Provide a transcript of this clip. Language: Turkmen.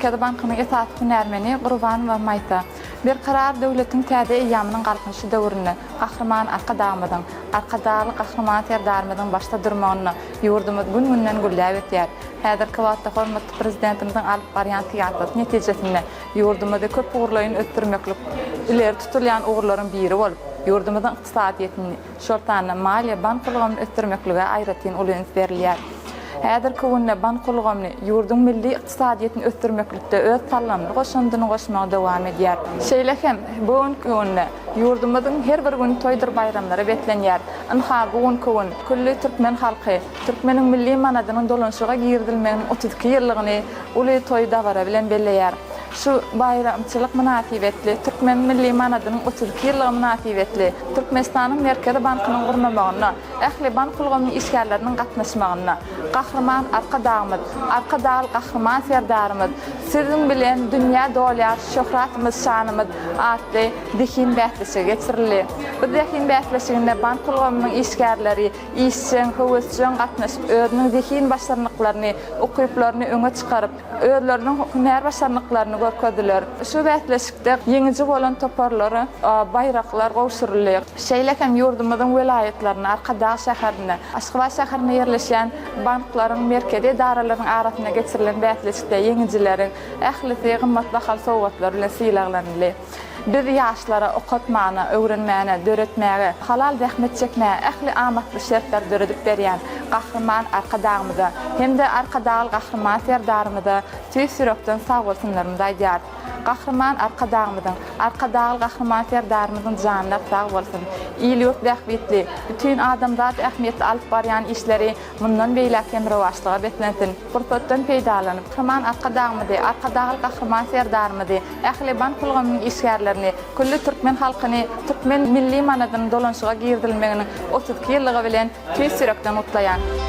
Merkezi bankynyň esasy hünärmeni Gurbanowa Maýsa. Berkarar döwletiň täze eýýamynyň Galkynyşy döwründe Gahryman Arkadagymyzyň, Arkadagly Gahryman Serdarymyzyň başda durmagynda ýurdumyz gün-günden gülläp ösýär. Häzirki wagtda hormatly Prezidentimiziň alyp barýan syýasaty netijesinde ýurdumyzy köpugurlaýyn ösdürmeklik ileri tutulýan ugurlaryň biri bolup, ýurdumyzyň ykdysadyýetini, şol sanda maliýe-bank ulgamyny ösdürmeklige aýratyn uly üns berilýär. Häzirki günde bank ulgamy ýurduň milli ykdysadyýetini ösdürmeklikde öz saldamly goşandyny goşmagy dowam edýär. Şeýle hem bu günki günde ýurdumyzyň her bir güni toýdur baýramlara beslenýär. Ynha, bu günki gün külli türkmen halky türkmeniň milli manadynyň dolanyşyga girizilmeginiň 32 ýyllygyny uly toý-dabara bilen belleýär. Şu baýramçylyk mynasybetli, türkmen milli manadynyň 32 ýyllygy mynasybetli Türkmenistanyň Merkezi bankynyň gurnamagynda ähli bank ulgamynyň işgärleriniň gatnaşmagynda Gahryman Arkadagymyz, Arkadagly Gahryman Serdarymyz, Siziň bilen dünýä dolýar şöhratymyz, şanymyz atly zehin bäsleşigi geçirildi. Bu zehin bäsleşiginde bank ulgamynyň işgärleri işjeň, höwesjeň gatnaşyp, özüniň zehin başarnyklaryny, ukyplaryny öňe çykaryp, özleriniň hünär başarnyklaryny görkezdiler. Şu bäsleşikde ýeňiji bolan toparlara baýraklar gowşuryldy. Şeýle hem ýurdumyzyň welaýatlarynda, Arkadag şäherinde, Aşgabat şäherinde ýerleşýän banklaryň merkezi edaralarynyň arasynda geçirilen bäsleşikde ýeňijileriň ählisi gymmat bahaly sowgatlar bilen sylaglanyldy. Biz ýaşlara okatmana, öwrenmäne, döretmäge, halal zähmet çekmäge ähli amatly şertleri döredip berýän Gahryman Arkadagymyza hem-de Arkadagly Gahryman Serdarymyza tüýs ýürekden sagbolsunlarymyzy aýdýarys. Gahryman Arkadagymyzyň, Arkadagly Gahryman Serdarymyzyň janlary sag bolsun! Il-ýurt bähbitli, bütin adamzat ähmiýetli alyp barýan işleri mundan beýläk hem rowaçlyga beslensin! Pursatdan peýdalanyp, Gahryman Arkadagymyzy, Arkadagly Gahryman Serdarymyzy, ähli bank ulgamynyň işgärlerini, külli türkmen halkyny türkmen milli manadynyň dolanyşyga girizilmeginiň 32 ýyllygy bilen tüýs ýürekden gutlaýan.